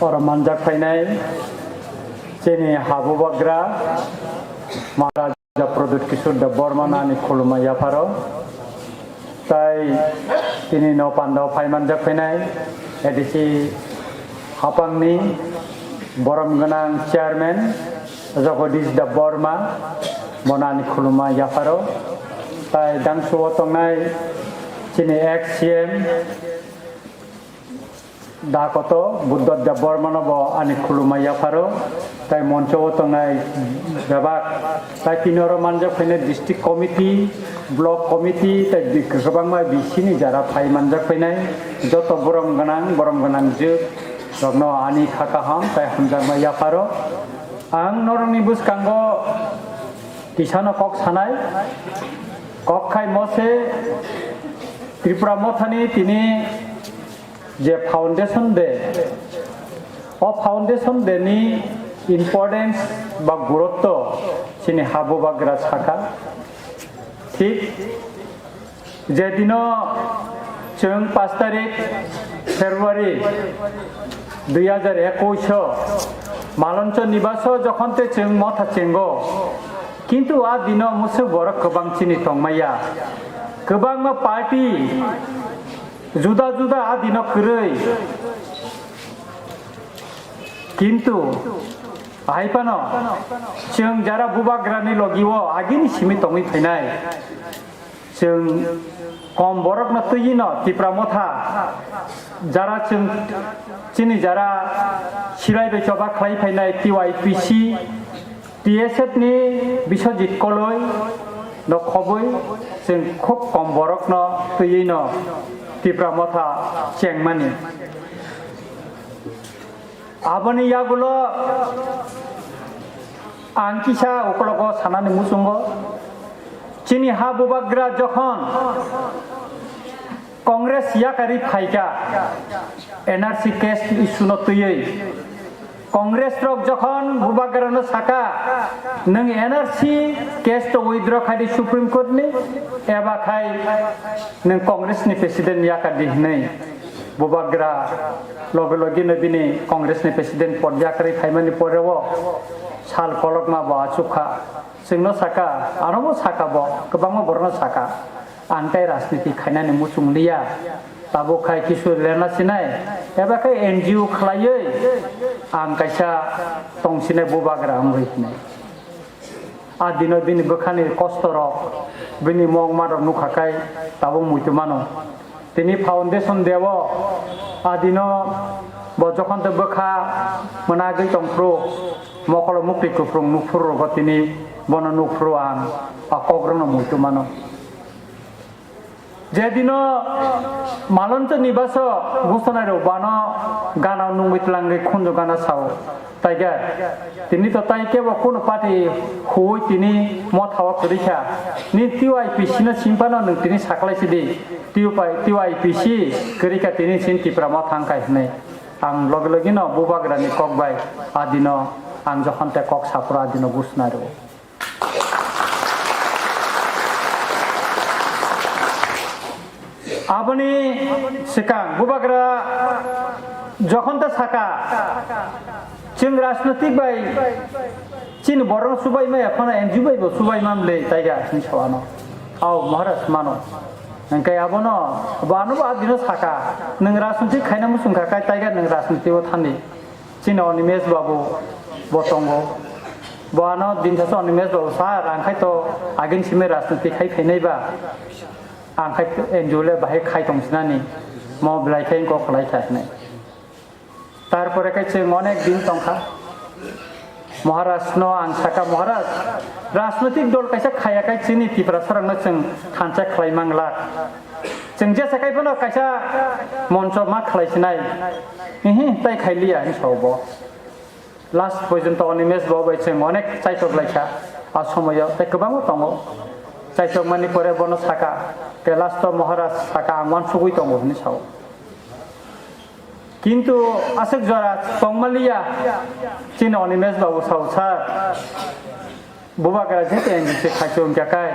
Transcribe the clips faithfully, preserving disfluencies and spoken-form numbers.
oro manjak phainai chini habubagra Maharaja Pradyut Kishore Debbarma no ani khulumma yapharo. Tai tini no pando phai manjak phainai A D C hapangni borom gwnang chairman Jagadish Debbarma, bono ani khulumma yapharo. Tai dangsuo tongnai chini ex C M Dakoto Buddha Debbarmano bo ani khulumma yapharo. Tai moncho o tongnai bebak, tai tini oro manjak phainai district committee, block committee, tai bi-, kwbangma bisini jara phai manjak phainai joto borom gwnang, borom gwnang jwk rokno ani kha kaham tai hamjakma yapharo. Ang norokni bwskango kisano kok sanai, kok khai mose Tripura Mothani tini je Foundation Day, o Foundation Day ni importance ba gurutto chini habubagra saka. Thik je dino chwng pash tarik February dui hajar ekush o Maloncho Nibaso jokhon te chwng motha chengo, kintu a dino musuk borok kwbang chini tongmaya, kwbangma party juda juda a dino kwrwi. Kintu hai phano chwng jara bubagrani logi o agini simi tongwi phainai. Chwng kom borokno twiwi no Tipra Motha jara chwng chini jara silai bai choba khlai phainai T Y P C, T S F ni Biswajit Koloi no khobwi chwng khub kom borokno twiwi no Tipra Motha chengmani. Aboni yagulo ang kisa ukologo sanani muchungo, chini ha bubagra jokhon Congress yakari phaikha N R C case issue no twiwi, Congress rok jokhon bubagra no saka, "Nwng N R C case to withdraw khai di Supreme Court ni, eba khai nwng Congress ni president yakar di," hinwi. Bubagra loge loge no bini Congress ni president pod yakarwi phaimani pore o sal kolokma bo achuk kha. Chwngno saka, ano bo saka bo, kwbangma borokno saka. Ang tai rajniti khainani muchung liya. Tabuk khai kisu lena sinai, eba khe N G O khlaiwi ang kaisa tongsinai bubagra wngwi hinwi. A dino bini bwkhani kosto rok, bini mokma rok nukha khai tabuk muitu mano. Tini foundation day o a dino bo jokhon tei bwkha mwnagwi tongphuru, mokolo mukti kwphrung nukphuru rogo tini bono nukphuru ang a kok rokno muitu mano. Je dino Maloncho Nibaso gusonai rok bano gana nungwi tlangwi khunju gana sao. Tiger, tini to tai kebo kuno party huwi tini motha o kwrwi kha. Ni T Y P C no simpano nwng tini saklai sidi. T Y P C kwrwi kha tini sin Tipra Motha thang khai hwnwi. Ang logi logi no bubagra ni kok bai adino ang jokhon te kok sapro adino gusna rwo. Aboni swkang bubagra jokhon ta saka, chwng rajnotik bai chini borok no subai maya phano N G O bai bo subai man le taiga hin sawano. Au Maharaj mano. Hingke abono, bo ano bo adino saka, nwng rajnotik khaina muchung kha kai taiga nwng rajnoti o thani. Chini Animesh Babu bo tongo. Bo ano din thasa Animesh Babu sir, ang khai to agin simi rajniti khai phainai ba. Ang khai N G O le bahai khai tong sinani. Mo belai khai kok khlai kha hinai. Tarpore khai chwng onek din tong kha. Maharaj no ang saka, "Maharaj, rajnotik dol kaisa khaya khai chini Tiprasa rok no chwng thansa khlai mangla. Chwng jesa khai phano kaisa moncho ma khlai sinai." "Hihi, tai khai liya," hin sao bo. Last porjonto Animesh Babu bai chwng onek chaitok lai kha a somoyo, tei kwbangma tongo. Chaitok mani pore bono saka, tei last o Maharaj saka, "Ang uansugwi tongo," hinwi sao. Kintu aswk jora tongmaliya, chini Animesh Babu sao, "Sir, bubagra jete N G O se khaichung kya kai,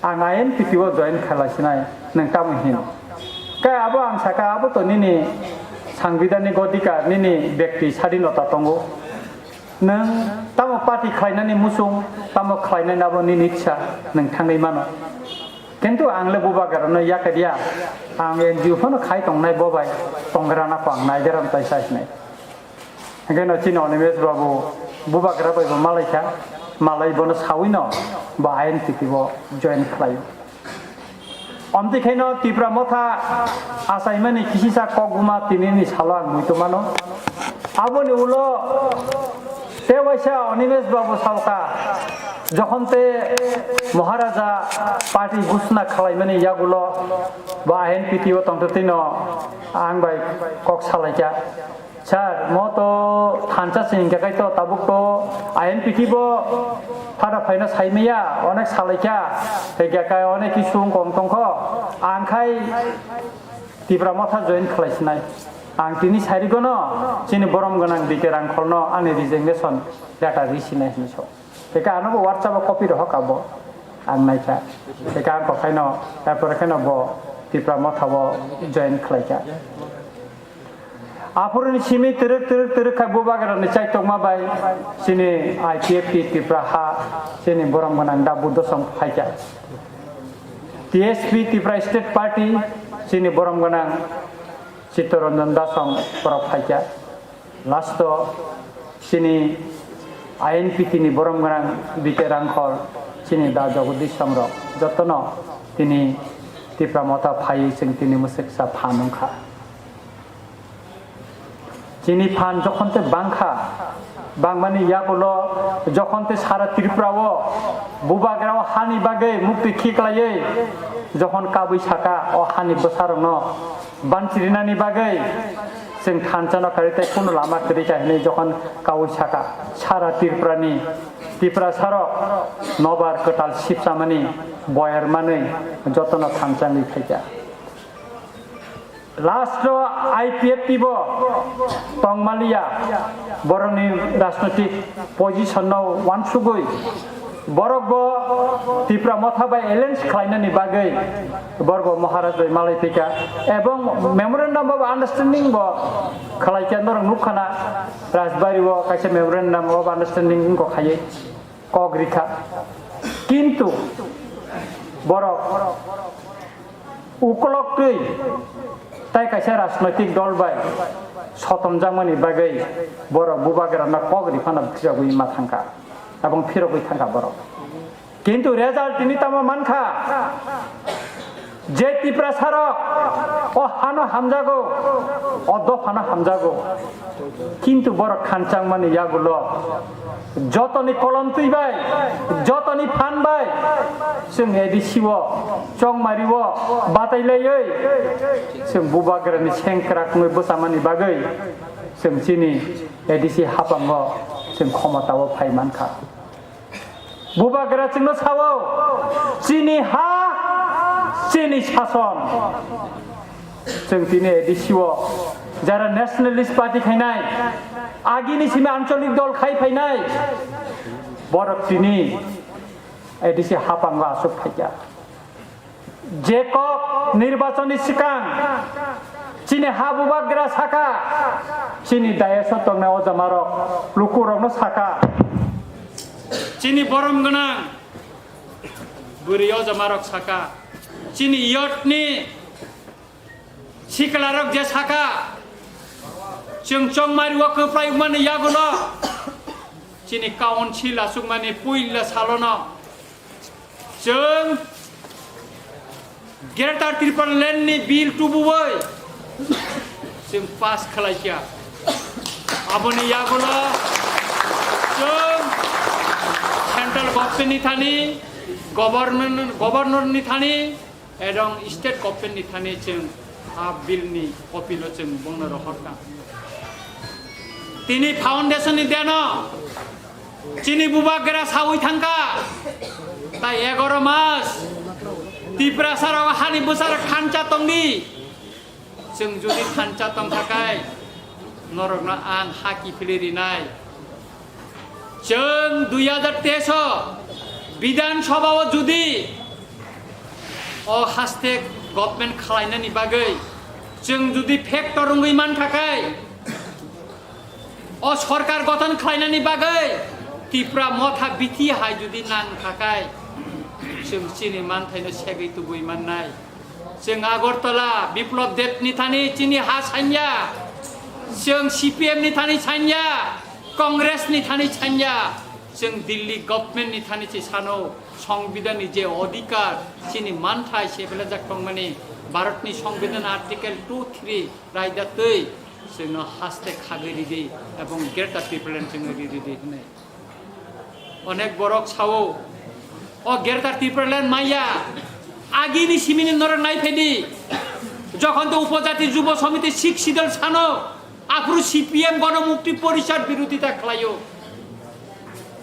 ang I N P T o join khalai sinai, nwng tamo hin?" Khe abo ang saka, abo to nini sangbidhanik odhikar, nini bekti sadhinota tongo. Nwng tamo party khlainani muchung, tamo khlainani abo nini ichha, nwng thangwi mano. Kintu ang le bubagrano yakadiya, ang N G O phano khai tongnai bo bai, tongrana ko ang naidaram tai sai sinai. Hingke no chini Animesh babu bubagra bai bo malai kha, malai bono sawi no bo I N P T o join khlai o. Omtwi khaino Tipra Motha achaimani kisisa kokguma tinini salo ang muitu mano. Aboni ulo te waisa Animesh babu saoka, jokhon te Maharaja party gusna khlaimani yagulo bo I N P T o tongtwtwino ang bai kok salaikha. Sir, mo to thansa se hingka kai to tabuk to I N P T bo phara phaina saimaya, onek salaikha, hingka kai onek kisu wngkong tongkho. Ang khai Tipra Motha join khlai sinai. Ang tini sarigono chini borom gwnang B K Rangkholno ani resignation letter ri sinai hinwi so. Hingka ano bo WhatsApp o copy rohok abo. Ang naikha. Hingka ang kokhaino, apore kheno bo Tipra Motha o join khlaikha. Aphuruni simi twrwk twrwk twrwk khai bubagrani chaitokma bai chini I P F T Tipra ha chini borom gwnang da Buddha Song phaikha. T S P Tipra State Party chini borom gwnang Chittaranjan Da Song borok phaikha. Last o chini I N P T ni borom gwnang B K Rangkhol chini da Jagadish Song rok jotono tini Tipra Motha phaiwi chwng tini mwswksa phan wngkha. Chini phan jokhon te bangkha, bangmani yagulo jokhon te sara Tripura o bubagra o hani bagwi mukti khiklaiwi jokhon kabui saka o hani bwsarokno banchirinani bagwi chwng thansa no kari tei kunu lama kwrwi kha hinwi jokhon kabui saka sara Tripura ni Tiprasa rok nobar kwtal sipsamani boyar manwi jotono thansa wngwi phaikha. Last o I P F T bo tongmaliya, borokni rajnoitik position no wansugwi borok bo Tipra Motha bai alliance khlainani bagwi borok bo Maharaj bai malai phika ebong memorandum of understanding bo khlaikha norok nukkhana Rajbari o kaisa memorandum of understanding wngkha khaiwi kok rikha kintu borok Ukolok twi tai kaisa rajnoitik dol bai sotomjakmani bagwi borok bubagrano kok riphano phirogwi ma thangkha, abong phirogwi thangkha borok. Kintu result tini tamo mankha je Tiprasarok o hano hamjago, o dophano hamjago. Kintu borok khanchangmani yagulo jotoni kolomtwi bai, jotoni phan bai, chwng A D C o, chongmari o, batai laiwi, chwng bubagrani sengkrak wngwi bwchamani bagwi, chwng chini A D C haphango chwng khomota o phai mankha. Bubagra chwngno sao, chini ha, chini sason. Chwng tini A D C o jara Nationalist Party khainai, agini simi ancholik dol khai phainai, borok tini A D C haphango aswk phaikha. Je kok nirbachonni swkang chini ha bubagra saka, chini dayasw tongnai o jamarok lukurokno saka, chini borom gwnang bwrwi o jamarok saka, chini yotni siklarok je saka, chwng chongmari o kwplai wngmani yagulo chini council aswkmani puila salono chwng Greater Tipraland ni bill tubuwi chwng pass khlaikha. Aboni yagulo chwng central government ni thani, government, governor ni thani, Edong state government ni thani chwng a bill ni copy no chwng bongno rohorkha. Tini foundation ni deno chini bubagra sawi thangkha. Tai egaro mas Tiprasa rok hani bwsarok thansa tongdi. Chwng jodi thansa tongkha kai norokno ang ha kiphilwi rinai. Chwng dui hajar teis o Bidhan Sabha o jodi o haste government khwlainani bagwi Chwng jodi factor wngwi mankha khai, o sorkar gothon khlainani bagwi Tipra Motha bithi hai jodi nangkha khai, chwng chini manthaino segwi tubui mannai. Chwng Agartala Biplab Deb ni thani chini ha sanya, chwng C P M ni thani sanya, Congress ni thani sanya, chwng Delhi government ni thani se sano, Songbidan ni je odhikar, chini manthai se belajak tongmani, Bharat ni Songbidan Article two three raida twi chwngno haste khagwi ridi ebong Greater Tipraland chwngno ridi hwnwi. Onek borok sao, o Greater Tipraland maya, agini simini norok naiphedi, jokhon to Upojati Jubo Samiti Sixth Schedule sano, aphuru C P M Gono Mukti Porishad birodhita khlaio.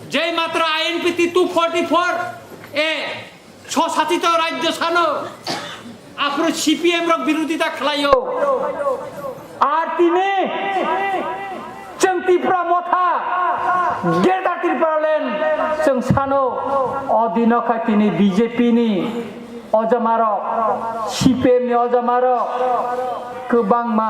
Jei matra I N P T two forty-four A, sosatito rajyo sano, aphuru C P M rok birodhita khlaio. Ar tini chwng Tipra Motha, Greater Tipraland chwng sano, odino kha tini B J P ni ojamarok, C P M ni ojamarok kwbangma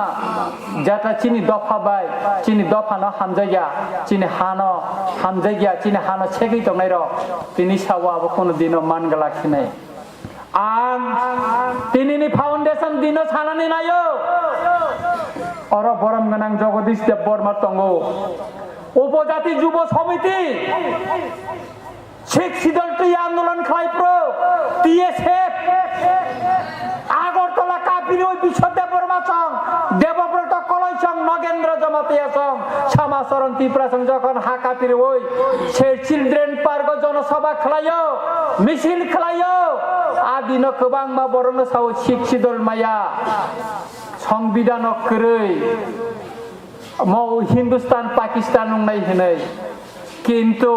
jata chini dopha bai, chini dophano hamjakya, chini hano hamjakya, chini hano segwi tongnairok tini sao abo kono dino man glak hinwi. Ang tinini foundation dino sanani naio. Oro borom gwnang Jagadish Debbarma tongo. Upojati Jubo Samiti, Sixth Schedule twi andolon khlai phuru T S F, Agartala kapirwi Biswa Debbarma song, Debobroto Koloi song, Nogendra Jamatia song, Sama Charan Tipra song jokhon ha kapirwi se Children Park o jonosabha khlaio, misil khlaio, adino kwbangma borokno sao Sixth Schedule maya, Songbidan o kwrwi, mo Hindustan Pakistan wngnai hinwi. Kintu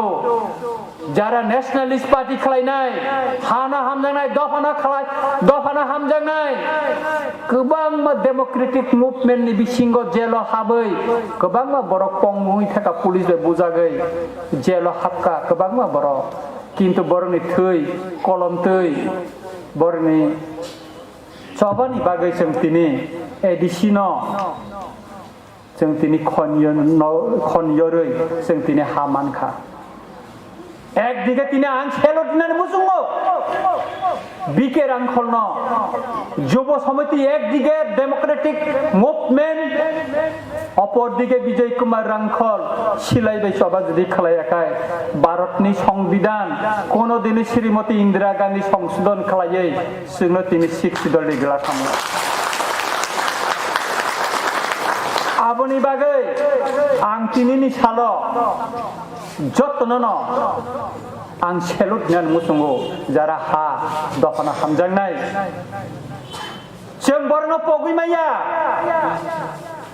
jara Nationalist Party khlainai, hano hamjaknai, dophano khlai, dophano hamjaknai, kwbangma democratic movement ni bisingo jelo habwi kwbangma borok pongmungwi thaka police bai bujagwi jelo habka kwbangma borok. Kintu borokni thwi, kolom twi, borokni chobani bagwi chwng tini A D C no Chwng tini khon yo-, no-, khon yorwi chwng tini ha mankha. Ekdige tini ang salute nani muchungo B K Rangkholno, Jubo Samiti, ekdige Democratic Movement, opordige Bijoy Kumar Rangkhol silai bai choba jodi khlaiya khai, Bharatni Songbidan kono dini Srimati Indira Gandhi songsodon khlaiwi, Chwngno tini Sixth Schedule ni gwla thango. Aboni bagwi ang tinini salo jotono no ang salute hinani muchungo, jara ha dophano hamjaknai. Chwng borokno pogwi maya,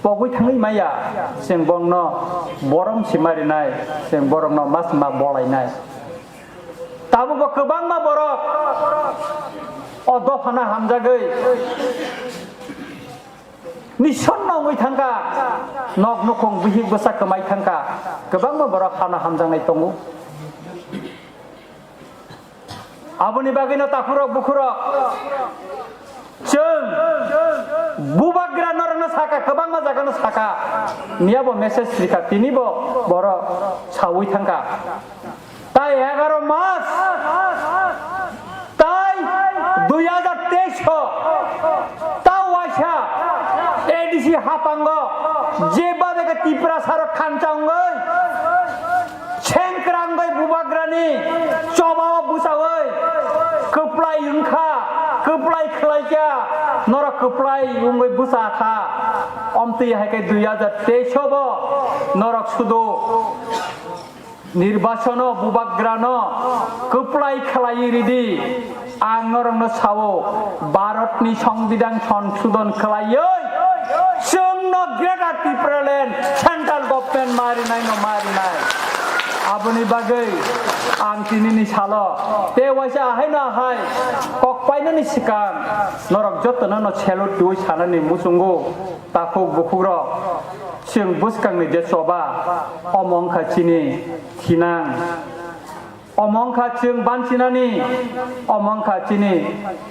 pogwi thangwi maya, chwng borokno borom sima rinai, chwng borokno mas ma bolainai. Tabukbo kwbangma borok o dophano hamjagwi nisonno wngwi thangkha, nok nukhung bihik bwsa kwmai thangkha, kwbangma borok hano hamjaknai tongo. Aboni bagwino takhurok bukhurok chwng bubagra norokno sakha, kwbangma jagano sakha, miyabo message rikha, tinibo borok sawi thangkha. Tai egaro mas, tai dui hajar teis o, ta waisa A D C hapango, je babe khe Tiprasa rok khancha wngwi, sengkrang bai bubagrani choba o bwsawi, kwplai wngkha, kwplai khlaikha, norok kwplai wngwi bwsa kha. Omtwi hai khe dui hajar teis o bo norok sudu Nirbachono bubagrano kwplai khlaiwi ridi. Ang norokno sao, Bharatni Songbidan Songsodon khlaiwi chwngno Greater Tipraland Central Government marinaino marinai. Aboni bagwi ang tinini salo tei waisa ahaino ahai kok painani swkang norok jotono no salute twiwi sanani muchungo. Takhuk bukhukrok, chwng bwskangni je choba, omo wngkha chini thinang. Omo wngkha chwng bansinani, omo wngkha chini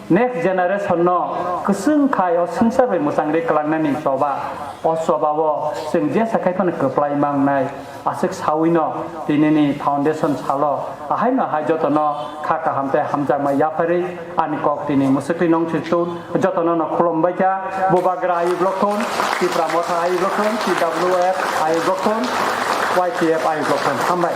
next generation no kwchwng khai o swngchar bai mwchangri kwlangnani choba. O choba o chwng jesa khai phano kwplai mangnai. Aswk sawi no tinini foundation salo ahai no hai jotono kha kaham tei hamjakma yapharwi ani kok tini mwswkri nong chwng jotono no khulumbai kha. Bubagra ayuk lokthun, Tipra Motha ayuk lokthun, T W F ayuk lokthun, Y T F ayuk lokthun. Hambai.